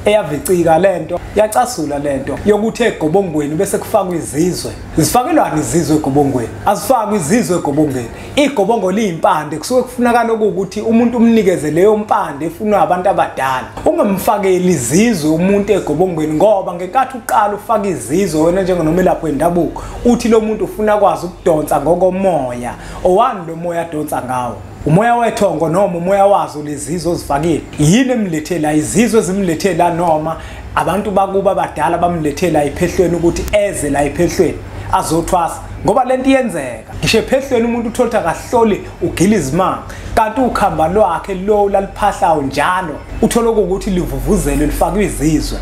Eyavicika lento, yacasula lento yokuthi egobongweni bese kufakwa izizwe. Zifakelwani izizwe egobongweni? Azifakwe izizwe egobongweni. Igobongo liyimpande, kusuke kufunakala ukuthi umuntu umnikeze leyo mpande efunwa abantu abadala. Ungamfakeli izizwe umuntu egobongweni, ngoba ngenkathi uqala ufaka izizwe wena njengenomelaphi wendabuko, uthi lo muntu ufuna kwazi ukudonsa ngokomoya. Owani lo moya adonsa ngawo? Umoya wethongo noma umoya wazo lezizwe ozifakile. Yini emlethela izizwe ezimlethela, noma abantu bakuba abadala bamlethela iphehlweni ukuthi eze la iphehlweni azothwasa? Ngoba lento iyenzeka ngisho ephehlweni, umuntu uthola kahloli ugila izimanga, kanti ukhamba lwakhe lo laliphahlayo njalo uthola ukuthi livuvuzelwe lifakwe izizwe.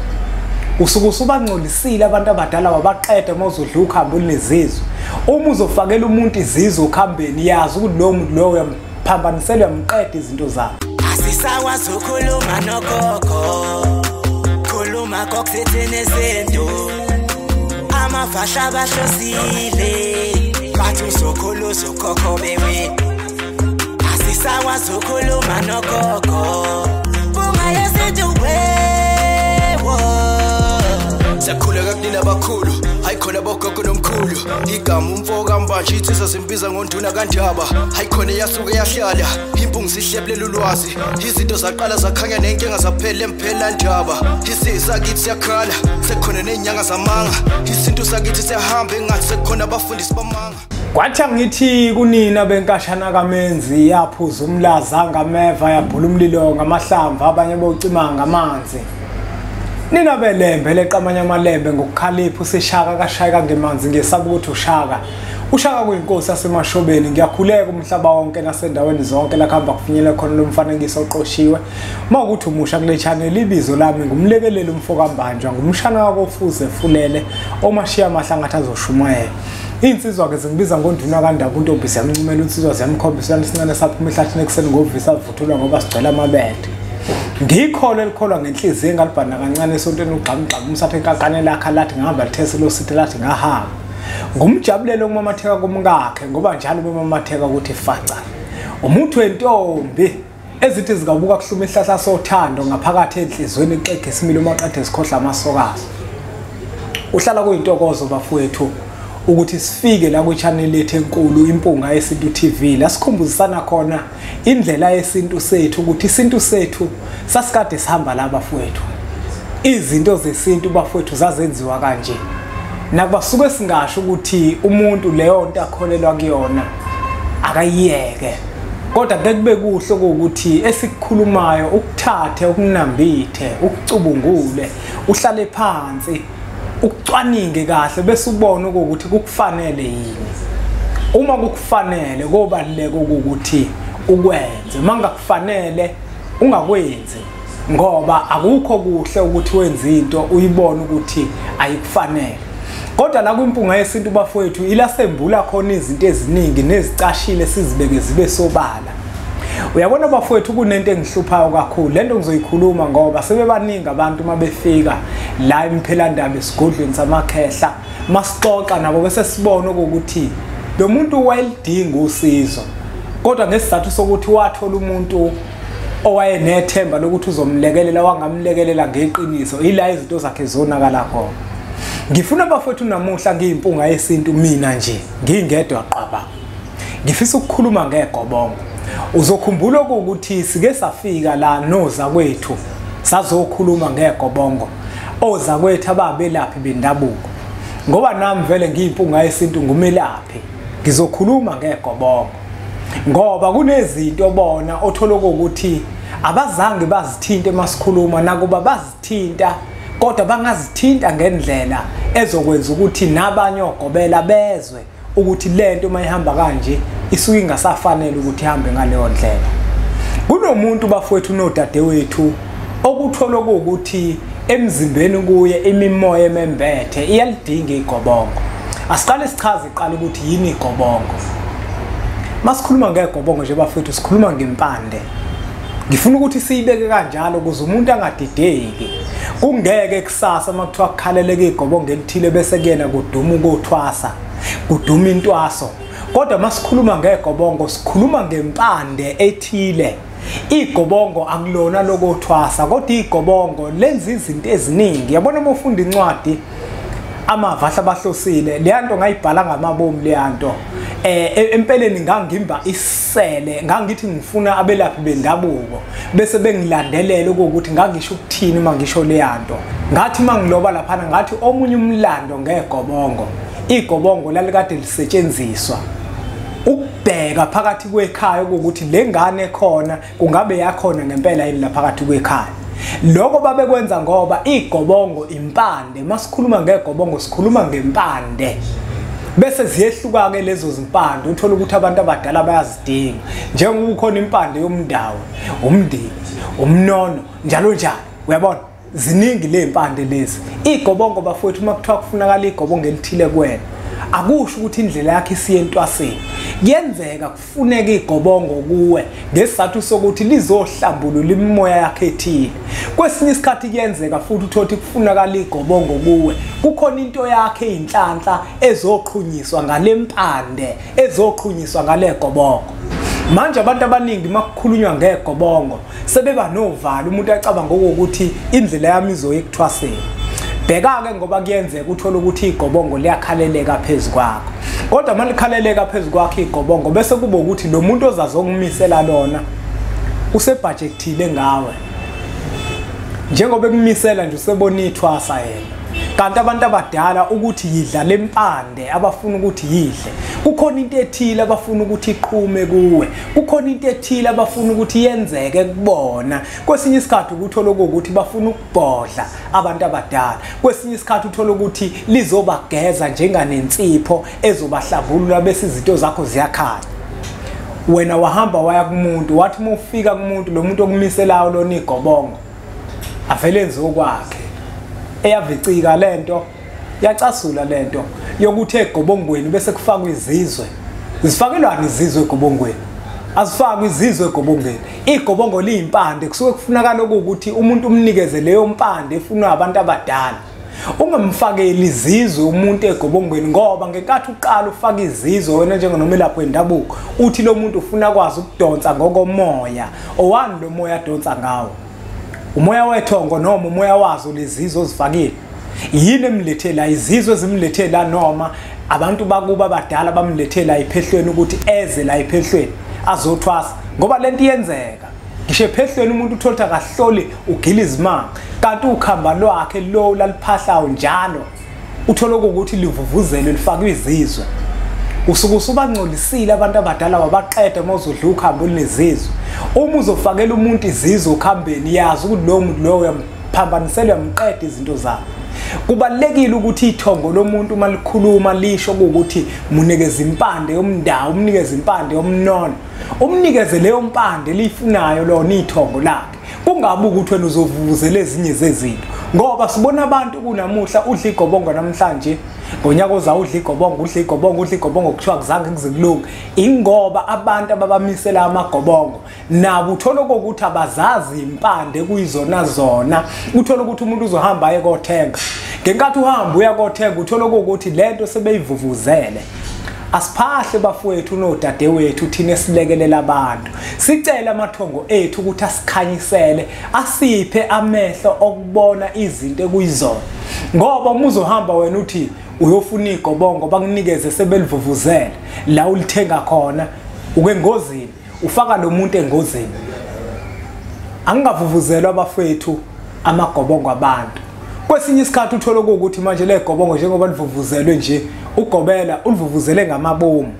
Usuke usubangcolisile abantu abadala, wabaqeda uma uzodla ukhambo olunezizwe. Uma uzofakela umuntu izizwe ukhambeni, yazi ukuthi lowo muntu lowo uyamphambaniselwa, uyamqeda izinto zakhe. Asisakwazi ukukhuluma nogogo, khuluma kokuthini izinto, amafasha bahlosile, bathi uzokhulu uzokhokho bewe. Asisakwazi ukukhuluma nogogo, bunga yesintu wewo. Siyakhuleka kunina abakhulu, hayi khona bogogo nomkhulu. Igama umfo kaMbanje insizwa simbiza ngonduna kaNdaba. Hayi khona yasuke yahlala, impungu sihlebulela ulwazi. Izinto zaqala zakhanya nenkinga zaphela emphela ndaba. Isizwe sakithi siyakhala, sekukhona nezinyanga zamanga. Isintu sakithi siyahamba engathi sekukhona abafundisi bamanga. Kwathi angithi kunina benkashana kaMenzi, yaphuza umlaza ngameva, yabhula umlilo ngamahlamvu, abanye bocima ngamanzi. Nina belembe leqamanye amalembe ngokukhalipha, usishaka kashayeka ngemanzi, ngesaba ukuthi ushaka. Ushaka kuyinkosi yasemashobeni. Ngiyakhuleka umhlaba wonke nasendaweni zonke la kuhamba kufinyele khona lo mfanekiso oqoshiwe. Uma ukuthi umusha kule channel, ibizo lami ngumlekeleli umfo kaMbanjwa, ngumshana wakofuze fulele omashiya amahlangathi azoshumayela. Insizwa ke zingibiza ngonduna kaNdaba, untombi siyamncumela insizwa, ziyamkhombisa isincane saphuma ehlathini ekuseni ngovisa avuthulwa ngoba sigcwele amabele. Ngikholwa elikholwa ngenhliziyo engalibhana kancane esontweni ugqamgqama umsathe enkakane lakhe lathi ngihamba lithese lo sithi lathi ngahamba. Ngumjabulelo ukumamatheka komkakhe, ngoba njalo bemamatheka ukuthi faca. Umuntu wentombi ezithi zikabuka kuhluma isihlahla sothando ngaphakathi enhlizweni ixege isimilo maqede sikhohla amasokazi. Uhlala kuyintokozo bafowethu ukuthi sifike la kwi-channel yethu enkulu Impunga Yesintu TV, la sikhumbuzisana khona indlela yesintu sethu, ukuthi isintu sethu sasikade sihamba la bafowethu. Izinto zesintu bafowethu zazenziwa kanje. Nakuba suke singasho ukuthi umuntu leyo nto akholelwa kuyona akayiyeke, kodwa ke kube kuhle ukuthi esikukhulumayo ukuthathe, ukunambithe, ukucubungule, uhlale phansi ukucwaninge kahle bese ubone ukuthi kukufanele yini. Uma kukufanele kobaluleka ukuthi ukwenze, uma kungakufanele ungakwenzi, ngoba akukho kuhle ukuthi wenze into uyibone ukuthi ayikufanele. Kodwa la kwiMpunga Yesintu bafowethu ilasembula khona izinto eziningi nezicashile sizibeke zibe sobala. Uyabona bafowethu, kunento engihluphayo kakhulu, lento ngizoyikhuluma ngoba sebebaningi abantu uma befika la emphelandaba esigodlweni samakhehla, masixoxa nabo bese sibona ukuthi lo muntu wayelidinga usizo, kodwa ngesizathu sokuthi wathola umuntu owayenethemba lokuthi uzomlekelela, wangamlekelela ngeqiniso, ila izinto zakhe zonakala khona. Ngifuna bafowethu namuhla ngiyiMpunga Yesintu mina nje ngingedwa qaba, ngifisa ukukhuluma ngegobongo. Uzokhumbula ukuthi sike safika la noza kwethu sazokhuluma ngegobongo, oza kwethu ababelaphi bendabuko. Ngoba nami vele ngiyiMpunga Yesintu ngumelaphi, ngizokhuluma ngegobongo ngoba kunezinto bona othola ukuthi abazange bazithinte masikhuluma, nakuba bazithinta kodwa bangazithinta ngendlela ezokwenza ukuthi nabanye ogobela bezwe ukuthi lento mayihamba kanje isuke ingasafanele ukuthi ihambe ngaleyo ndlela. Kunomuntu bafowethu nodadewethu okuthola ukuthi emzimbeni kuye imimoya emembethe iyalidinga igobongo. Asiqale sichaze iqala ukuthi yini igobongo. Masikhuluma ngegobongo nje bafowethu sikhuluma ngempande. Ngifuna ukuthi siyibeke kanjalo ukuze umuntu angadideki. Kungeke kusasa makuthiwa kukhaleleke igobongo elithile bese kuyena kuduma ukuthwasa, kuduma intwaso. Kodwa masikhuluma ngegobongo sikhuluma ngempande ethile Igobongo akulona lokuthwasa, kodwa igobongo lenza izinto eziningi. Yabona uma ufunda incwadi amava ahlabahlosile, leya nto ngayibhala ngamabomu leya nto. Empeleni ngangimba isele, ngangithi ngifuna abelaphi bendabuko bese bengilandelela ukuthi ngangisho ukuthini uma ngisho leya nto. Ngathi mangiloba laphana ngathi omunye umlando ngegobongo, igobongo lalikade lisetshenziswa ukubheka phakathi kwekhaya ukuthi le ngane khona kungabe yakhona ngempela yini la phakathi kwekhaya. Lokho babekwenza ngoba igobongo impande. Masikhuluma ngegobongo sikhuluma ngempande, bese ziyehluka ke lezo zimpande. Uthola ukuthi abantu abadala bayazidinga, njengoba kukhona impande yomndawo, umndeni, umnono, njalo njalo. Uyabona, ziningi le impande lezi. Igobongo bafowethu, uma kuthiwa kufunakala igobongo elithile kuwena, akusho ukuthi indlela yakhe isiye entwaseni. Kuyenzeka kufuneka igobongo kuwe ngesizathu sokuthi lizohlambulula imimoya yakhe ethile. Kwesinye isikhathi kuyenzeka futhi uthole kufunakala igobongo kuwe, kukhona into yakhe eyinhlanhla ezoqhunyiswa ngalempande, ezoqhunyiswa ngale gobongo. Manje abantu abaningi makukhulunywa ngegobongo sebeba novalo, umuntu acabanga ukuthi indlela yami izoya ekuthwaseni. Bheka-ke, ngoba kuyenzeka uthole ukuthi igobongo liyakhaleleka phezu kwakho, kodwa uma likhaleleka phezu kwakho igobongo bese kuba ukuthi lo muntu ozazokumisela lona usebhajekthile ngawe. Njengoba ekumisela nje usebona ithwasa yena. Kanti abantu abadala ukuthi yidla lempande abafuna ukuthi yidle, kukhona into ethile abafuna ukuthi iqhume kuwe, kukhona into ethile abafuna ukuthi yenzeke kubona. Kwesinye isikhathi ukuthola ukuthi bafuna ukubhodla abantu abadala, kwesinye isikhathi uthola ukuthi lizobageza njenganensipho ezobahlambulula bese izinto zakho ziyakhanya. Wena wahamba waya kumuntu, wathi uma ufika kumuntu, lo muntu okumiselayo lona igobongo avele enze okwakhe. Eyavicika lento, yacasula lento yokuthi egobongweni bese kufakwa izizwe. Zifakelwani izizwe egobongweni? Azifakwe izizwe egobongweni. Igobongo liyimpande, kusuke kufunakala ukuthi umuntu umnikeze leyo mpande efunwa abantu abadala. Ungamfakeli izizwe umuntu egobongweni, ngoba ngenkathi uqala ufaka izizwe wena njengenomelaphi wendabuko uthi lo muntu ufuna kwazi ukudonsa ngokomoya. Owani lo moya adonsa ngawo? Umoya wethongo noma umoya wazo lezizwe ozifakile? Yini emlethela izizwe ezimlethela, noma abantu bakuba abadala bamlethela iphehlweni ukuthi eze la iphehlweni azothwasa? Ngoba lento iyenzeka ngisho ephehlweni, umuntu uthola akahloli ugila izimanga, kanti ukhamba lwakhe lo laliphahlayo njalo uthola ukuthi livuvuzelwe lifakwe izizwe. Usuke usubangcolisile abantu abadala wabaqeda uma uzodla ukhambo olunezizwe. Uma uzofakela umuntu izizwe ukhambeni, yazi ukuthi lowo muntu lowo uyamphambanisela, uyamqeda izinto zakhe. Kubalulekile ukuthi ithongo lomuntu uma likhuluma lisho ukuthi munikeze impande yomndawo, umnikeze impande yomnono, umnikeze leyo mpande liyifunayo lona ithongo lakhe. Kungabi ukuthi wena uzovuvuzela ezinye zezinto, ngoba sibona abantu kunamuhla udla igobongo namhlanje, ngonyaka ozayo udla igobongo, udla igobongo, udla igobongo, kuthiwa kuzange kuze kulunge. Ingoba abantu ababamisela amagobongo nabo uthola ukuthi abazazi impande kuyizona zona. Uthola ukuthi umuntu uzohamba aye kothenga, ngenkathi uhamba uya kothenga uthola ukuthi lento sebeyivuvuzele. Asiphahle bafowethu nodadewethu thina esilekelela abantu, sicela amathongo ethu ukuthi asikhanyisele, asiphe amehlo okubona izinto ekuyizona. Ngoba uma uzohamba wena uthi uyofuna igobongo bakunikeze sebelivuvuzele la ulithenga khona, ukengozini, ufaka lo muntu engozini. Angingavuvuzelwa bafowethu amagobongo abantu. Kwesinye isikhathi uthola ukuthi manje le gobongo njengoba livuvuzelwe nje, ugobela ulivuvuzele ngamabomu.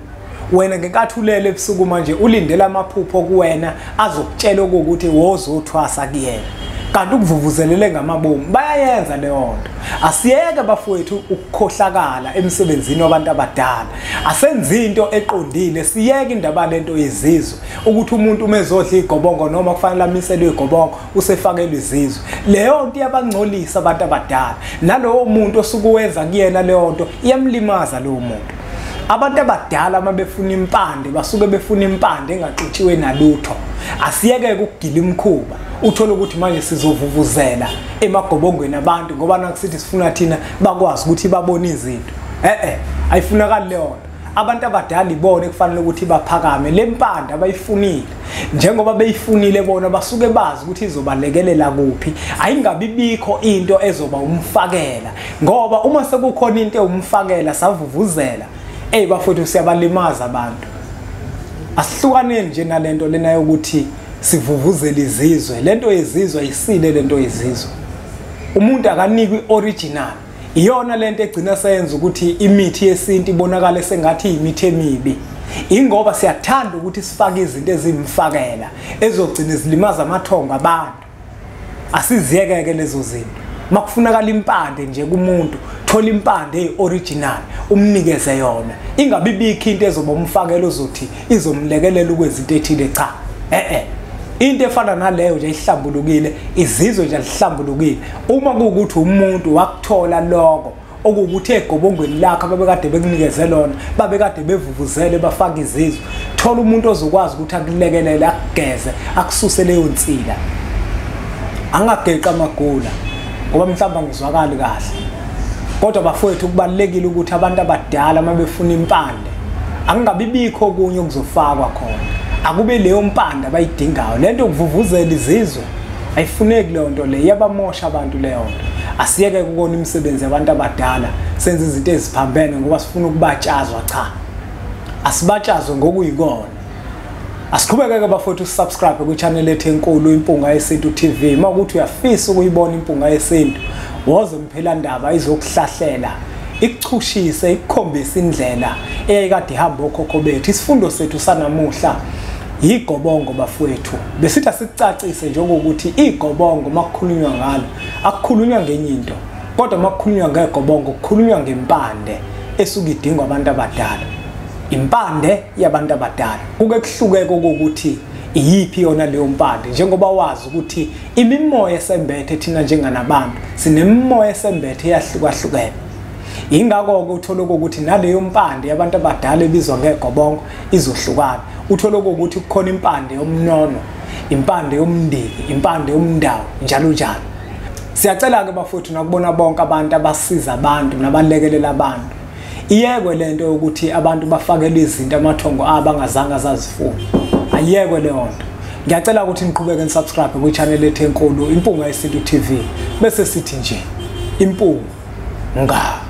Wena ngenkathi ulele ebusuku manje ulindela amaphupho kuwena azokutshela ukuthi wozothwasa kuyena, kanti ukuvuvuzelele ngamabomu. Bayayenza leyo nto. Asiyeke bafowethu ukukhohlakala emsebenzini wabantu abadala, asenze into eqondile, siyeke indaba lento yezizwe ukuthi umuntu uma ezodla igobongo noma kufanele amiselwe igobongo usefakelwe izizwe. Leyo nto iyabangcolisa abantu abadala, nalowo muntu osuke wenza kuyena leyo nto iyamlimaza lowo muntu. Abantu abadala uma befuna impande basuke befuna impande engaxutshiwe nalutho. Asiyeke ukugila imikhuba, uthola ukuthi manje sizovuvuzela emagobongweni abantu ngoba nakusithi sifuna thina bakwazi ukuthi babone izinto. Ayifunakali leyo nto. Abantu abadala ibone kufanele ukuthi baphakame lempande abayifunile, njengoba beyifunile bona basuke bazi ukuthi izobalekelela kuphi. Ayingabi bikho into ezoba umfakela, ngoba uma sekukhona into ewumfakela savuvuzela, ey bafowethu siyabalimaza abantu. Asihlukaneni nje nalento lena yokuthi sivuvuzele izizwe. Lento yezizwe ayisile, lento yezizwe umuntu akanikwe original. Iyona lento egcina seyenza ukuthi imithi yesintu ibonakale sengathi imithi emibi, ingoba siyathanda ukuthi sifake izinto ezimfakela ezogcina zilimaza amathongo abantu. Asiziyekeke lezo zinto. Makufunakala impande nje kumuntu, thola impande eoriginal umnikeze yona, ingabi bikho into ezoba umfakela ozothi izomlekelela ukwenza into ethile. Cha, into efana naleyo nje ihlambulukile, izizwe nje lihlambulukile. Uma kuwukuthi umuntu wakuthola lokho okuwukuthi egobongweni lakhe ababekade bekunikeze lona, babekade bevuvuzele bafaka izizwe, thola umuntu ozokwazi ukuthi akulekelele, akugeze, akususe leyo nsila. Angageqa amagula ngoba mhlawumbe angizwakali kahle, kodwa bafowethu kubalulekile ukuthi abantu abadala uma befuna impande angabi bikho okunye okuzofakwa khona, akube leyo mpande abayidingayo. Lento yokuvuvuzela izizwe ayifuneki leyo nto leyo, iyabamosha abantu leyo nto. Asiyeke ukubona imisebenzi yabantu abadala senze izinto eziphambene ngoba sifuna ukubatshazwa. Cha, asibatshazwe ngokuyikona. Asiqhubeke bafowethu usubscribe kwi-channel ethu enkulu Impunga Yesintu TV. Uma ukuthi uyafisa ukuyibona Impunga Yesintu, woze Mphelandaba izokuhlahlela, ikuchushise, ikukhombise indlela eyayikade ihamba okhokho bethu. Isifundo sethu sanamuhla igobongo bafowethu. Besithi asicacise njengokuthi igobongo makukhulunywa ngalo akukhulunywa ngenye into, kodwa makukhulunywa ngegobongo kukhulunywa ngempande esuke idingwa abantu abadala, impande yabantu abadala. Kuke kuhlukeke ukuthi iyiphi yona leyo mpande, njengoba wazi ukuthi imimoya esembethe thina njenganabantu sinemimoya esembethe eyahlukahlukene. Ingakho-ke uthola ukuthi naleyo mpande yabantu abadala ebizwa ngegobongo izohlukana. Uthola ukuthi kukhona impande yomnono, impande yomndiki, impande yomndawo, njalo njalo. Siyacela-ke bafowethu nakubona bonke abantu abasiza abantu nabalekelela abantu, iyekwe lento yokuthi abantu bafakele izinto amathongo abangazange azazifuna. Ayiyekwe leyo nto. Ngiyacela ukuthi niqhubeke nisubscribe kwi-channel ethu enkulu Impunga Yesintu TV. Bese sithi nje impunga.